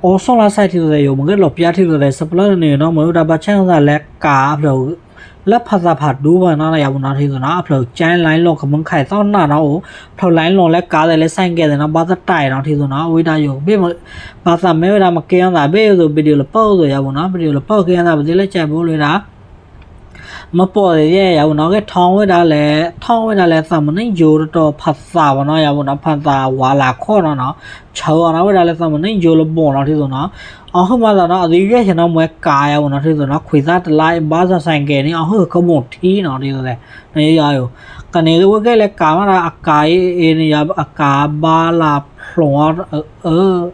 အိၣ်ဆီလါစဲထံသိးသဲး ယိၤမ့ၢ်ဂ့ၢ်လီၤပျၢ်ထံသိးသဲး စပလၢန့ၣ်နီၤ မ့ၢ်ဝဲဒၣ်ဘၣ်ဆၣ်သးလဲၤကးအဖျၢၣ် လၢဖးသးဖးဒိၣ်ဘၣ်နီၤ ယၤပူၤနီၤထံသိးနီၤ အဖျၢၣ်ကၠဲ line လီၤကမုၢ်ခးသီၣ်နၢ်နီၤအိၣ် ဖျၢၣ် line လီၤလဲၤကးသဲးလၢ ဆိုင်ကယ် သဲးနီၤ ဘၣ်သတးနီၤထံသိးနီၤ အဝဲဒၣ်ယိၤ ဘၣ်သးမ့ၢ်ဝဲဒၣ်မ့ၢ်ကဲအီၤသးဘ့ၣ်သိး video လၢပၢၢ်သိးယၤပူၤနီၤ video လၢပၢၢ်ကဲအီၤသး ပသ့လၢကဲဘိလၢဝဲဒၣ် မ့ၢ်ပိာ်သ့ၣ်ယၤပူၤနီၤ ဂဲၤထီၣ်ဝဲဒၣ်လဲၣ် ထီၣ်ဝဲဒၣ်လဲၣ် သးမနံၣ်ယိၤတတီၤဖးသးပူၤနီၤ ယၤပူၤနီၤ ဖးသးဝးလၤခီၣ်နီၤနီၤ ဆၢအီၤနီၤဝဲဒၣ်လဲၣ် သးမနံၣ်ယိၤလၢဘိးနီၤထံသိးနီၤ အီၣ်ဟုၣ်မးသးနီၤ အသ့ဂဲၤဆၢနီၤ မ့ၢ်ကးယၤပူၤနီၤထံသိးနီၤ ခွံသၣ်တလါအံၤ ဘၣ်ဆၣ် ဆိုင်ကယ် န့ၣ် အီၣ်ဟုၣ်ကဘိးထံနီၤထံသိးသဲး နယၤယိၤ ကန့ၣ်ဝဲကဲလဲၤကးမးဒီး အကးအံၤန့ၣ် ယၤအကးဘၣ်လၢဖျိးအီၤ အၢ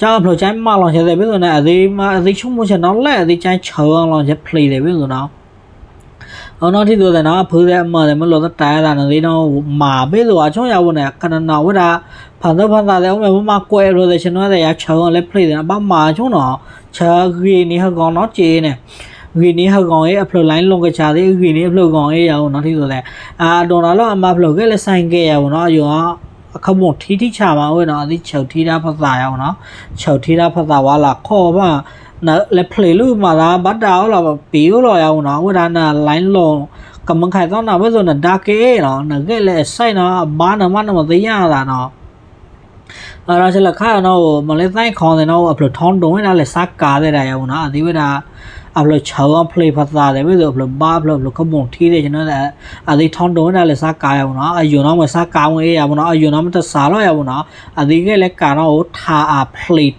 ကၠီအဖျၢၣ်ကၠီမးလီၤဆဲးသဲး ဘ့ၣ်သိးန့ၣ် အသ့ဆိကမိၣ်ဆဲးနီၤလဲၣ် အသ့ကၠီဆၢအီၤလီၤဆဲး ဖျ့သဲး ဘ့ၣ်သိးနီၤ အနီၤထံသိးသဲးနီၤ အဖုသဲးအမၢၢ်သဲး မ့ၢ်လိာ်သတးအသးန့ၣ်သ့ၣ်နီၤ မၤဘ့ၣ်သိးအဆိယၤပူၤန့ၣ် ကနနီၤဝဲဒၣ် ဖးသၢဖးသးသဲး အိၣ်မ့ၢ်ပမၤကွဲးအဖျိသဲး ဆဲးနီၤသဲး ယၤဆၢအီၤလၢဖျ့သဲးနီၤ ဘၣ်မၤဆိနီၤ ဆၢဂ့ၤန့ၢ်ဟဂီၤနီၤက့န့ၣ် ဂ့ၤန့ၢ်ဟဂီၤအံၤ အဖျၢၣ် line လီၤကဆးသ့ၣ် ဂ့ၤန့ၢ်အဖျၢၣ်ဂီၤအံၤယၤပူၤနီၤထံသိးသဲး အဒိးနီၤလၢအမၤဖျၢၣ်ဂဲၤလၢ ဆိုင်ကယ် ယၤပူၤနီၤ အယိၤ အခဘိးထံထံဆးမးအိၣ်နီၤ အသ့ဆၢထံတၢ်ဖးသးယၤပူၤနီၤ ဆၢထံတၢ်ဖးသးဝးလၤခီၣ်ဘၣ် လဲၤဖျ့လၢမၤသးဘၣ်ဒါအီၤလီၤ ပံၤအိၣ်လီၤယၤပူၤနီၤ အဝဲဒၣ်န line လီၤ ကမုၢ်ခးသီၣ်နၢ် ဘ့ၣ်သိးနဒါက့နီၤ နဂဲၤလၢအ ဆိုင် နီၤ အဘါနမးနမၤသယၣ်သးနီၤ အဒီးဆဲးလၢခါနီၤ မ့ၢ်လၢ သဲခီသဲးနီၤ အဖျၢၣ်ထီဒိးဝဲဒၣ်လဲၤစါကးသဲးဒၣ်ယၤပူၤနီၤ အသ့ဝဲဒၣ် အဖျၢၣ်ဆၢအီၤဖျ့ဖးသးသဲး ဘ့ၣ်သိးအဖျၢၣ်ဘါအဖျၢၣ် အဖျၢၣ်ခဘိးထံသဲး ဆဲးနီၤသဲး အသ့ထီဒိးဝဲဒၣ်လဲၤစါကးယၤပူၤနီၤ အယိၤနီၤမ့ၢ်စါကးမ့ၢ်အ့ယၤပူၤနီၤ အယိၤနီၤမ့ၢ်တစးလီၤယၤပူၤနီၤ အသ့ဂဲၤလဲၤကးနီၤအိၣ်ထးအဖျ့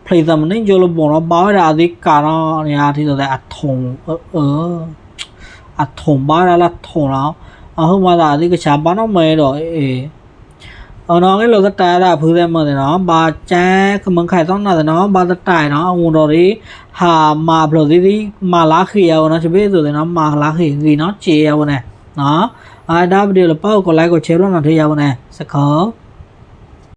ဖျ့သးမနံၣ်ယိၤလၢဘိးနီၤ ဘါဝဲဒၣ်အသ့ကးနီၤန့ၣ် ထံသိးသဲး အထိၣ် အထိၣ်ဘါဝဲဒၣ်လၢထိၣ်လီၤ အဟုၣ်မၤသးအသ့ကဆးဘါနီတမံၤဒီး အနီၤဂ့ၢ်လိာ်သတးဒၣ်ဖုသဲးမၢၢ်သဲးနီၤ ဘၣ်ကၠဲကမုၢ်ခးသီၣ်နၢ်သဲးနီၤ ဘၣ်သတးနီၤ အဝံၤဒီးဒ် ဟးမၤအဖျၢၣ်သ့ၣ်သ့ၣ် မၤလၢဃ့ၢ်ယၤပူၤနီၤ ဆဘ့ၣ်သိးသဲးနီၤ မၤလၢဃ့ၢ်ဂ့ၤနီၤက့ယၤပူၤန့ၣ် အဒါ video လၢပၢၢ် ကိးlike ကိးshare ဘျီနီၤထံယၤပူၤန့ၣ် စခီ